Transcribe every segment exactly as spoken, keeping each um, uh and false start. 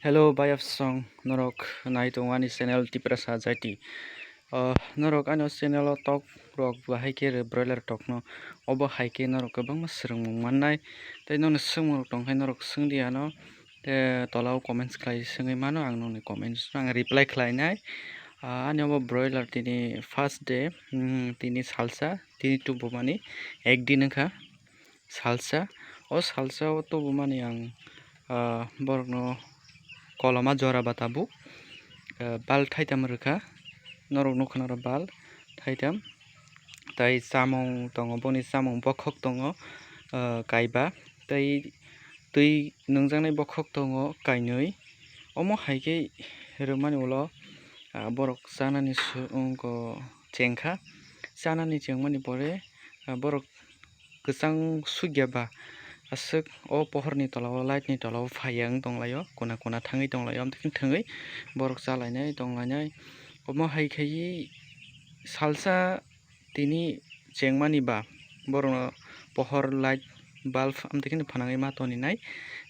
Hello, bayapsong, norok nai tongo ani channel Tiprasa Jati. O, norok ani channel o tok rok bahai khe re broiler tok no. Obo hai khe norok kwbangma swrwngmung mannai. Tei nono swngmung rok tong khe norok swngdi ano. Tei tola o comments khlai swngwi mano, ang nokni comments no ang reply khlainai. Ah, ani obo broiler tini first day, hmm, tini salsa, tini tubumani ek din wngkha. Salsa, o salsa o tubumani ang, ah, borokno koloma jora ba tabuk, ah, bal thaitam rwkha, norok nukha norok bal thaitam, tai chamung tongo, boni chamung bokhok tongo, ah, kaiba, tei twi nungjaknai bokhok tongo kainwi. Omo hai khe rwmani ulo, ah, borok chanani su-, wngkha chengkha, chanani chengmani pore, ah, borok kwchang sukya ba aswk o pohorni tola o light ni tola o phaiya wng tonglaio, kuna kuna thangwi tonglaio, amtwkhwng thangwi borok chalainai tonglainai. Omo hai khaiwi salsa tini chengmani ba borokno pohor light bulb amtwkhwno phanangwi ma toninai,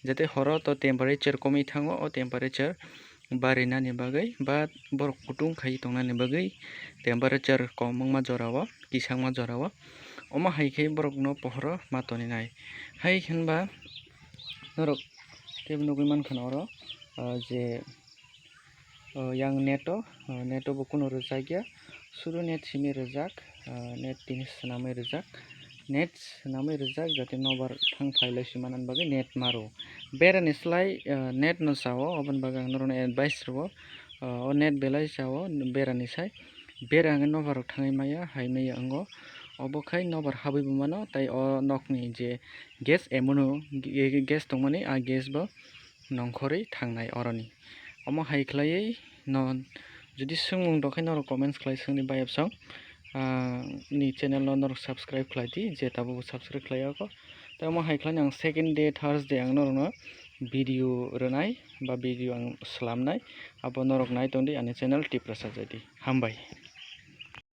jate horo to temperature komwi thango, o temperature barinani bagwi ba borok kutung khai tongnani bagwi temperature kom wngma jorao, kisangma jorao, omo hai khe borokno pohoro ma toninai. Hai hinba norok teibo nugwi mankha na oro, ah, je, ah, yang net o, ah, net o bo kuno rwjakya, sudu net simi rwjak, ah, net tini swnamwi rwjak, net swnamwi rwjak, jate nobar thang phai lai swi manani bagwi net maro. Berani slai, ah, net no sao, aboni bagwi ang norokno advice rwo, ah, o net belai sao berani sai. Bera hwnkhe nobar rok thangwi maya, hai maya wngo. Obo khai nobar habwi bo mano, tai o nokni je gas, emono ge-, gas tongmani, a gas bo nongkhorwi thangnai oroni. Omo hai khlaiwi no, jodi swngmung dok khe norok comments khlai swngni bayapsong, ah, ni channel no norok subscribe khlai di, je tabuk subscribe khlai yako. Tei omo hai khlai ang second day, Thursday ang norokno video rwnai ba video ang swlamnai, abo norok nai tongdi ani channel Tiprasa Jati. Hambai.